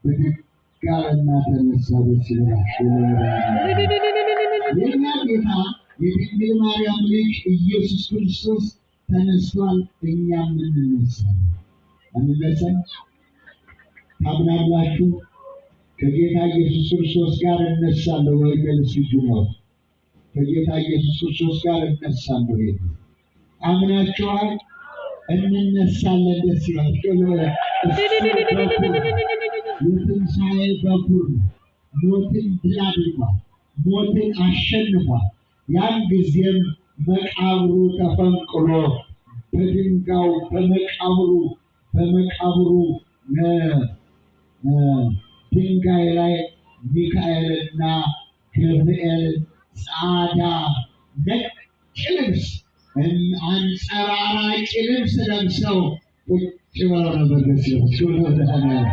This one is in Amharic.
ብድግ አለና ተነሳ። ደስ ይበላችሁ። የእኛ ጌታ የድንግል ማርያም ልጅ ኢየሱስ ክርስቶስ ተነስቷል። እኛም እንነሳለን። አንነሳም? ታምናላችሁ? ከጌታ ኢየሱስ ክርስቶስ ጋር እነሳለሁ ወይ? መልስ እጁ ነው። ከጌታ ኢየሱስ ክርስቶስ ጋር እነሳለሁ። ይሄ አምናችኋል? እንነሳለን። ደስ ይላችሁ። የትንሣኤ በኩር ሞትን ድል አድርጓል። ሞትን አሸንፏል። ያን ጊዜም መቃብሩ ተፈንቅሎ በድንጋዩ በመቃብሩ ድንጋይ ላይ ሚካኤልና ገብርኤል ጻዳ ነጭ ልብስ አንጸባራቂ ልብስ ለብሰው ቁጭ ብለው ነበር። ደስ ይላል።